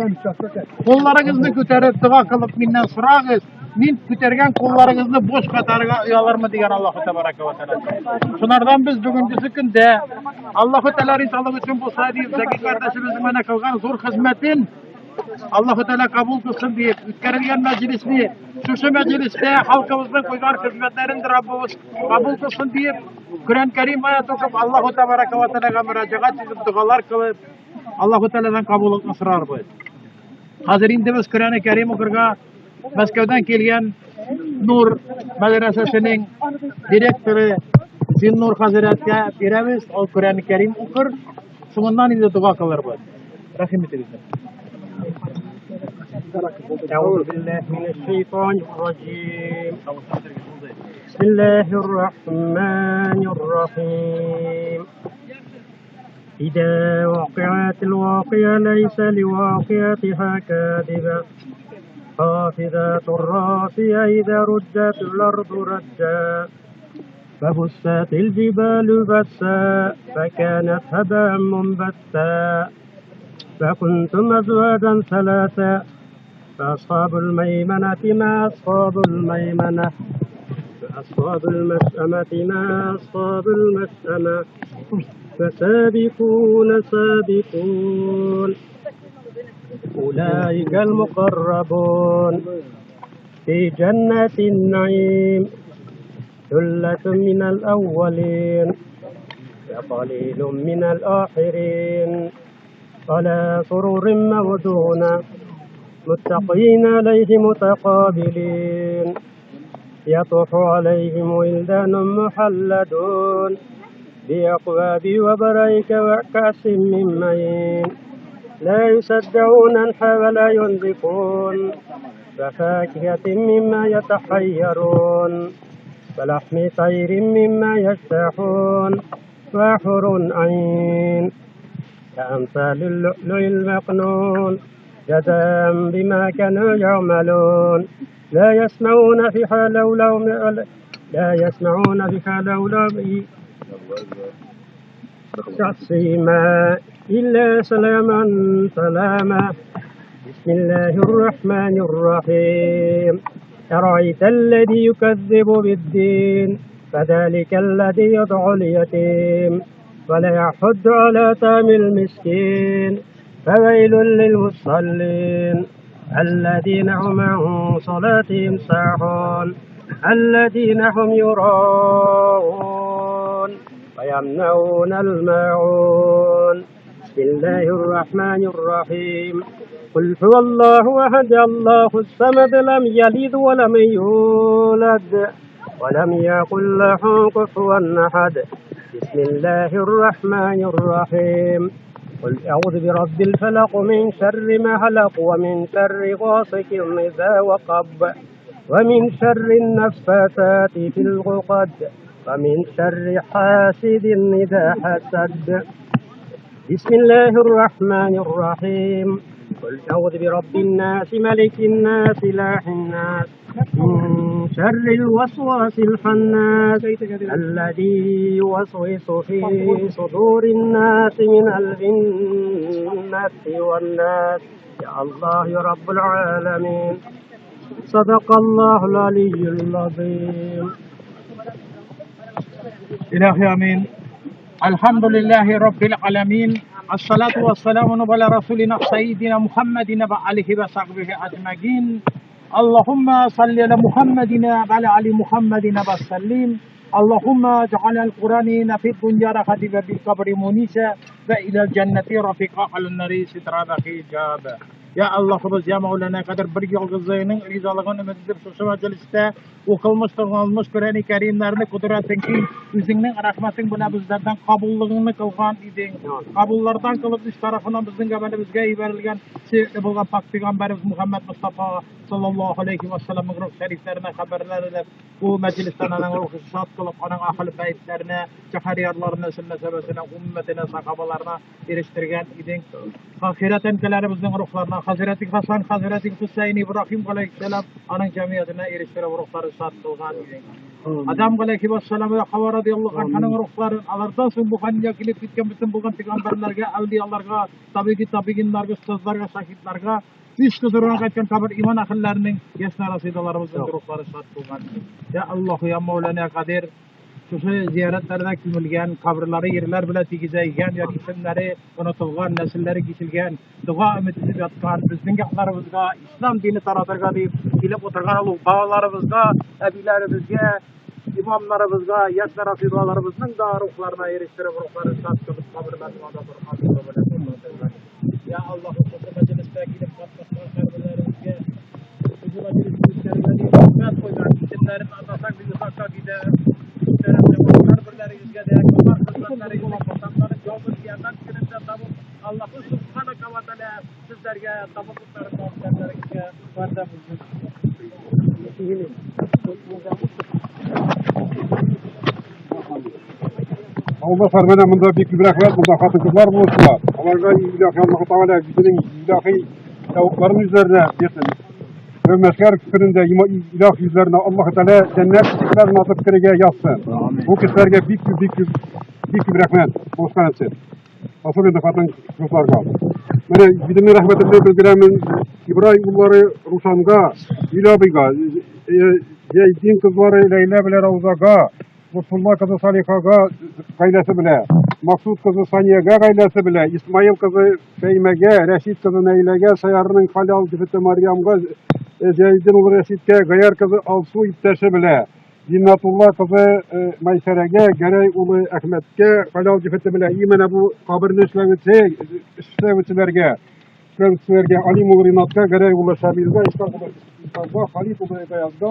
Qo'llaringizni ko'tarib duo qilib mendan so'rag'iz. Men ko'targan qo'llaringizni bo'sh qatarga uyalarmi degan Allohu tabaraka va taolo. Shunlardan biz bugungi kunda Allohu taolo rizoligi uchun bo'lsa deb Zaki qardoshimiz mana qilgan zo'r xizmatin Allohu taolo qabul qilsin deb o'tkazilgan majlisni, shu majlisda xalqimizning qo'ygan xizmatlarini Robbimiz qabul qilsin deb Qur'on Karim oyat o'qib Allohu tabaraka va taologa murojaat etib duolar qilib Allohu taolodan qabulini so'rarmiz. Hozir endi biz Qur'oni Karim o'qirga Moskvadan kelgan Nur madrasasining direktori Zinnur Hazratga beramiz. U Qur'oni Karim o'qir, so'ngidan endi duo qilarmiz. Rahim etingizlar. أعوذ بالله من الشيطان الرجيم. بسم الله الرحمن الرحيم. إذا وقعت الواقعة ليس لواقعتها كاذبة خافضة رافعة إذا رجت الأرض رجا فبست الجبال بسا فكانت هباء منبثا فكنتم أزواجا ثلاثة فأصحاب الميمنة ما أصحاب الميمنة فأصحاب المشأمة ما أصحاب المشأمة فسابقون سابقون أولئك المقربون في جنات النعيم ثلة من الأولين وقليل من الآخرين على سرر موضونة متقين عليه متقابلين يطوف عليهم ولدان محلدون بأكواب وبريك وكأس من معين لا يصدعون عنها ولا ينزفون وفاكهة مما يتخيرون ولحم طير مما يشتهون وحور عين كأمثال اللؤلؤ المكنون جزاء بما كانوا يعملون لا يسمعون فيها لولا تعصيما إلا سلاما سلاما. بسم الله الرحمن الرحيم. أرأيت الذي يكذب بالدين فذلك الذي يدعو اليتيم ولا يحض على طعام المسكين فويل للمصلين الذين هم عن صلاتهم ساهون الذين هم يراءون ويمنعون الماعون. بسم الله الرحمن الرحيم. قل هو الله أحد الله الصمد لم يلد ولم يولد ولم يكن له كفوا أحد. بسم الله الرحمن الرحيم. قل أعوذ برب الفلق من شر ما خلق ومن شر غاسق إذا وقب ومن شر النفاثات في العقد ومن شر حاسد إذا حسد. بسم الله الرحمن الرحيم. قل أعوذ برب الناس، ملك الناس، إله الناس، من شر الوسواس الخناس الذي يوسوس في صدور الناس من الجنة والناس. يا الله يا رب العالمين. صدق الله العلي العظيم. إلهي آمين. الحمد لله رب العالمين. الصلاة والسلام على رسولنا سيدنا محمد وآله وصحبه أجمعين. اللهم صل على محمد وعلى آل محمد وسلم. اللهم اجعل القرآن في الدنيا راحتي وفي القبر منيسا وإلى الجنة رفيقا على النار سترا وحجابا. Ya Allah'ımız ya Mevlana kadar bir yolguzluğunun rizalığını ümit edip şu mecliste okulmuş, tıngılmış Kur'an-ı Kerimlerini kudretin ki özünün rahmetin buna bizlerden kabullığını kılgan idin. Kabullardan kılıp üst tarafından bizim gabelimizge iberilgen sevgili bulgan pak Peygamberimiz Muhammed Mustafa sallallahu aleyhi ve sellem'in ruh şeriflerine haberler edip bu meclisten onun ruhu şad kılıp onun ahli beytlerine, cehariyarlarına, sünnet-i ümmetine, sahabalarına eriştirgen idin. Ahiret emkelerimizin ruhlarına, Hazreti Hasan, Hazreti Hüseyin, İbrahim aleyhisselam onun cemiyetine eriştirip ruhları şad kılgan idin. Adam aleyhisselam ve Havva radıyallahu anh'ın ruhları, alardan soň bu hanya kelip gitken bütün bulgan peygamberlerge, evliyalarga, tabiiki tabiginlarga, ustazlarga, şahitlarga, üç huzuruna qaytgan kabir iman ahillerinin yasna rasidalarımızın ruhları şad kılgan. Ya Allah ya Mevlana Kadir, şu ziyaretlerde kümelgen, kabirleri yerler bile tegizeygen, ya isimleri unutulgan, nesilleri kesilgen, dua ümit edip yatkan, bizning yaqlarımızga, İslam dini taratırga deyip, kelip oturgan ulug' babalarımızga, abilerimizge, imamlarımızga, yaş rasidalarımızın da ruhlarına eriştirip, ruhları şad kılıp, kabirlerini Ya Allah, şu mecliste gelip katlaşkan kabirlerimizge, şu meclis hizmet koygan, isimlerini anlatsak biz uzakta gider. Her birlerimizge de kıllar hizmetleri vatanların yolunu kıyamet gününde tavuk Allahu Subhanahu ve Teala sizlerge tavukların muhteremlerine verdi. Allah sarmana bunda büyük bir rahmet, bunda hatırlar buluşlar. Allah'a ilahi Allah Teala bizlerin ilahi tavukların üzerine bersin. Ve meşger küfüründe ilah yüzlerine Allah Teala cennet çiçekler nasip kirege yazsın. Bu kişilerge büyük büyük büyük bir rahmet olsun etsin. Asıl endi xatın kızlarga. Mana bizning rahmatimni bildiraman İbrahim ulları Rushanга, Ilabiga, din kızları Leyla bilan Ravzaga, Lutfullah kızı Salihага gailasi bilan, Maqsud kızı Saniyaga gailasi bilan, İsmail kızı Feymaga, Rashid kızı Naylaga, Sayarning halol jufti Maryamga, Zaydin o'g'li Rashidga, Gayar kızı Alsu ibtashi bilan, Zinnatullah kızı Maysaraga, Garay o'g'li Ahmadga halol jufti bilan, mana bu qabrni ishlovchilarga, ishlovchilarga Alim o'g'li Rinatga, Garay o'g'li Shamilga, Ishqoq o'g'li Isomga, Halid o'g'li Gayazga,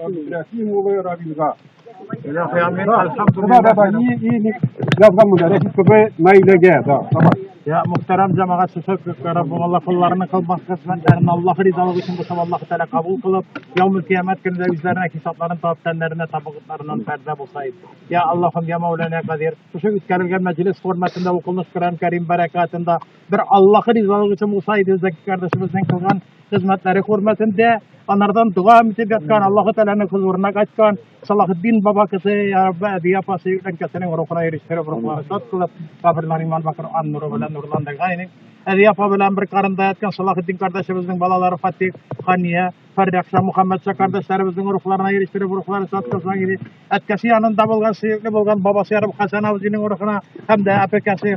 Abdurahim o'g'li Rabilga. İlahi amin. Да, Elhamdülillah. да, и yazgan bunda Rashid kızı Nailaga, да, tamam. Ya muhterem cemaat şu Rabbim Allah kullarını kılmaz kısmetlerini Allah rizalığı için bu Allah Teala kabul kılıp yevmül kıyamet gününde üzerine hesapların taptenlerine tabaklarından perde bulsaydı. Ya Allah'ım ya Mevlana Kadir şu ütkerilgen meclis formatında okulmuş Kur'an-ı Kerim berekatında bir Allah rizalığı için bulsaydı Zeki kardeşimizin kılgan hizmetleri hürmetinde onlardan dua edip yatkan Allah-u Teala'nın huzuruna kaçkan Salahuddin baba kızı ya Rabbi Ebi apası ülkesinin ruhuna eriştirip ruhlarını şad kılıp kabirler iman ve Kur'an nuru bilen nurlandırgan. Ebi apa bilen bir karında yatkan Salahuddin kardeşimizin balaları Fatih, Haniye, Ferrakşa, Muhammed Şah kardeşlerimizin ruhlarına eriştirip ruhlarını şad kılsan gibi etkisi yanında bulgan, sıyıklı bulgan babası yarım Hasan Avcı'nın ruhuna hem de apekası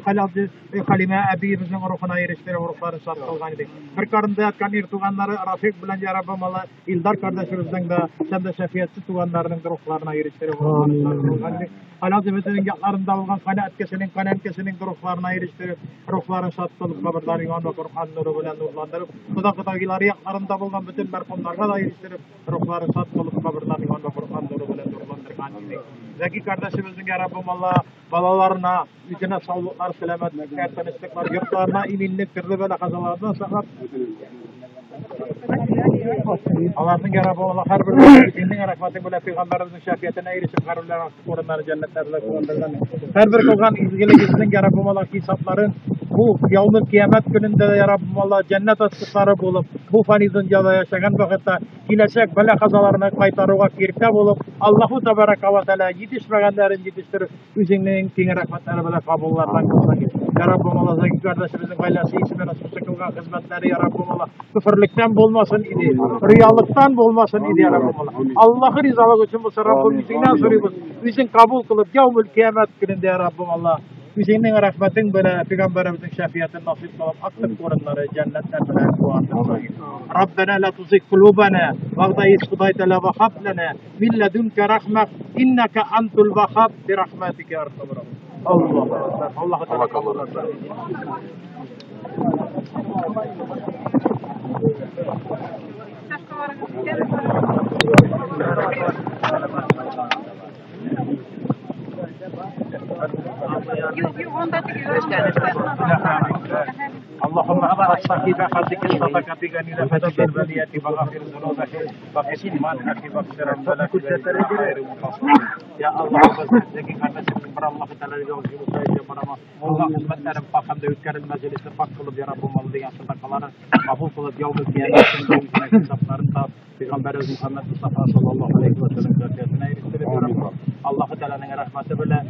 Halime abimizin ruhuna eriştirip ruhlarını şad kılgan idi. Bir karında yatkan ir tuğanları Rafik bilen ya Rabbim Allah İldar kardeşimizin de sen de şefiyetçi tuğanlarının ruhlarına eriştirip ruhlarını şad kılgan idi. Halal Zübeyir'in yaklarında bulgan kana etkisinin, kana etkisinin ruhlarına eriştirip ruhlarını şad kılıp kabirlerini iman ve Kur'an nuru bilen nurlandırıp Kuda kudagileri yaklarında bulgan bütün merhumlarga da eriştirip ruhlarını şad kılıp kabirlerini iman ve Kur'an nuru bilen nurlandırgan idi. Zeki kardeşimizin ya Rabbim Allah balalarına, yüzüne sağlıklar, selametlikler, tanıştıklar, yurtlarına iminlik, türlü böyle kazalardan saklap. Аларның, я Раббым Аллаһ, һәрберләре Үзеңнең рәхмәтең белән пәйгамбәребезнең шәфиятенә ирешеп, һәрберләре артык урыннары җәннәтләр белән куандырган. Һәрбер кылган изгелегебезнең, я Раббым Аллаһ, хисапларын бу яумел кыямәт көнендә дә, я Раббым Аллаһ, җәннәт ачкычлары булып, бу фани дөньяда яшәгән вакытта киләчәк бәла-казаларны кайтаруга киртә булып, Аллаһу тәбәрәкә вә тәгалә җитешмәгәннәрен җитештереп, Үзеңнең киң рәхмәтләре белән кабуллардан кылсаң. Я Раббым Алла, Закир кардәшебезнең гаиләсе исеменә шушы кылган хезмәтләре, Я Раббым Алла, көферлектән булмасын иде, риялыктан булмасын иде, Я Раббым Алла. Аллаһы ризалыгы өчен булса, Раббым, үзеңнән сорыйбыз, үзең кабул кылып, яумул кыямәт көнендә, Я Раббым Алла, үзеңнең рәхмәтең белән пәйгамбәребезнең шәфиятен насыйп кылып, актык урыннары җәннәтләр белән куандырсаң. Раббана ла тузиг кулубана бәгъдә из һудайтана ва хаб лана Мин ләдүнкә рәхмә, иннәкә антул ваххаб, бирахмәтикә я архамар рахимин. Аллаһу акбар. Аллаһу Тәгалә кабул кылсын. Юк, юк, анда теге. اللهم أبرز صحيفة خلقك الصدقة بغني لفتك البلية فغفر ذنوبك Ya Allah, zeki kardeşim, bir Allah Teala yolcu Allah hizmetlerin pak hem de ötkerin meclisi pak kılıp ya Rabbim Allah degan sadakaları kabul kılıp yavru kıyametin hesaplarını da Peygamberimiz Muhammed Mustafa sallallahu aleyhi ve sellem şefaatine eriştirip ya Rabbim Allah Teala'nın rahmeti bile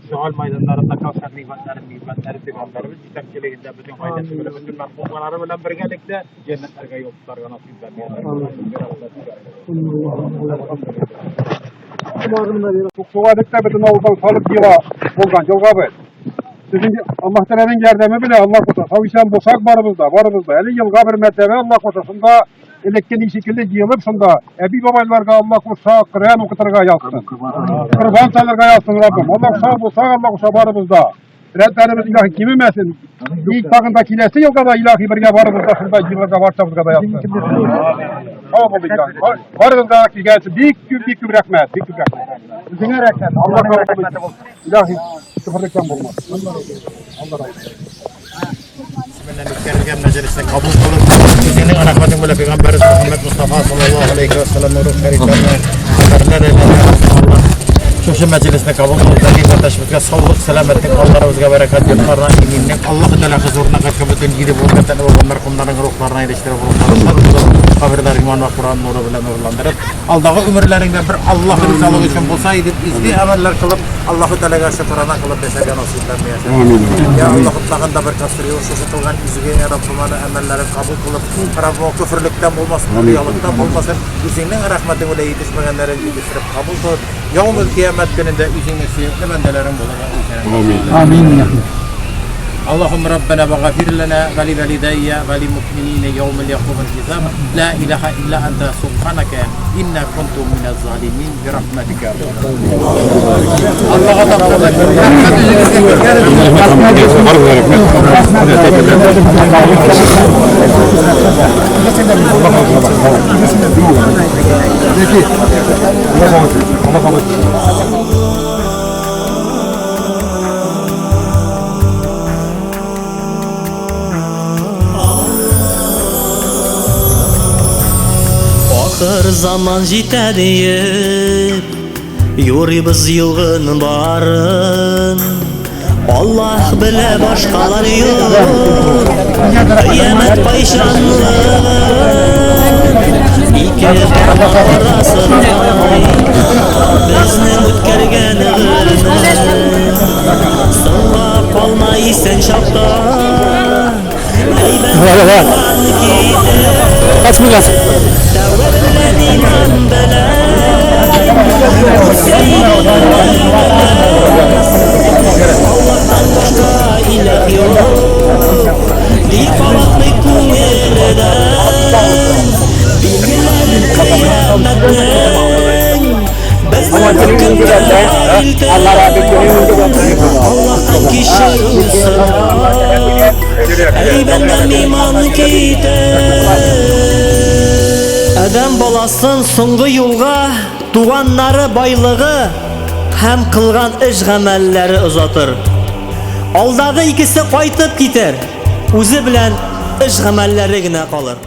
Zuhal maydanlarında Kavser nimetleri, nimetleri Peygamberimiz yetekçiliğinde bütün ailesi bile, bütün merhumları bilen birgelikte cennetlerge yol tutarga nasip Суга бөтен авылдан салып ела булган елгабыз. Сезнең Аллаһ Тәгаләнең ярдәме белән Аллаһ кушса, сау исән булсак барыбыз да, барыбыз да. Әле елга бер мәртәбә Аллаһ кушса, шунда элекке шикелле җыелып шунда әби бабайларга Аллаһ кушса, Коръән укытырга язсын. Корбан чалырга язсын Раббым. Аллаһ сау булсак, Аллаһ кушса барыбыз да. Рәтләребез илаһи кимемәсен. И тагын да киләсе елга да илаһи бергә барыбыз да шунда җыелырга барчабызга да язсын. Сау бул илаһи. Барыгызга да килгән өчен бик күп, бик күп рәхмәт, бик күп рәхмәт. Үзеңә рәхмәт. Аллаһ кабул итсен. Илаһи көферлектән булмас. Алла разы. Исеменнән үткәрелгән мәҗлесне кабул кылып, үзеңнең рәхмәтең белән пәйгамбәребез Мөхәммәд Мустафа саллаллаһу алейхи ва сәлләм нуры шәрифләренә хәбәрләр әйләнә. Шушы мәҗлесне кабул кылып, Зәки кардәшебезгә саулык, сәламәтлек, алларыбызга бәрәкәт, йортларына иминлек, Аллаһ Тәгалә хозурына кайткан бөтен җиде буын булган мәрхүмнәрнең рухларына ирештереп, рухларын шат кылып, каберләрен иман вә Коръән нуры белән нурландырып, Алдагы өмерләреңдә бер Аллаһ ризалыгы өчен булса иде, изге әмәлләр кылып, Аллаһы Тәгаләгә шөкрана кылып яшәргә насыйплар миясәр. Я Аллаһ, тагын да бер касыр юл шушы кылган изге я Раббым аны әмәлләрен кабул кылып, Раббым көферлектән булмасын, риялыктан булмасын, үзеңнең рәхмәтең белән җитешмәгәннәрен җитештереп кабул кылып, яумел кыямәт көнендә үзеңнең сөекле бәндәләрең булырга үзеңә. Амин. اللهم ربنا وغفر لنا ولوالدي وللمؤمنين يوم يقوم الحساب لا إله إلا أنت سبحانك إنا كنت من الظالمين برحمتك يا رب الله Ахыр заман җитә диеп, юрыйбыз югын барын. Аллаһ белә башкалар юк. Кыямәт кайчанлыгын ике бармак арасыдай безнең үткәргән гомер. Соңга калма исән чакта. Әйбәт булган китеп. Тәүбә белән иман белән үтсә иде гомеребез. Аллаһтан башка илаһ юк. Ди кабатлый күңелдән. Билгеләрен кыямәтнең безнең көнгә илтер. Аллаһтан кичерү сорап, әйбәннән иман китер. Адәм баласын соңгы юлга туганнары байлыгы һәм кылган эш гамәлләре озатыр. Алдагы икесе кайтып китер, үзе белән эш гамәлләре генә калыр.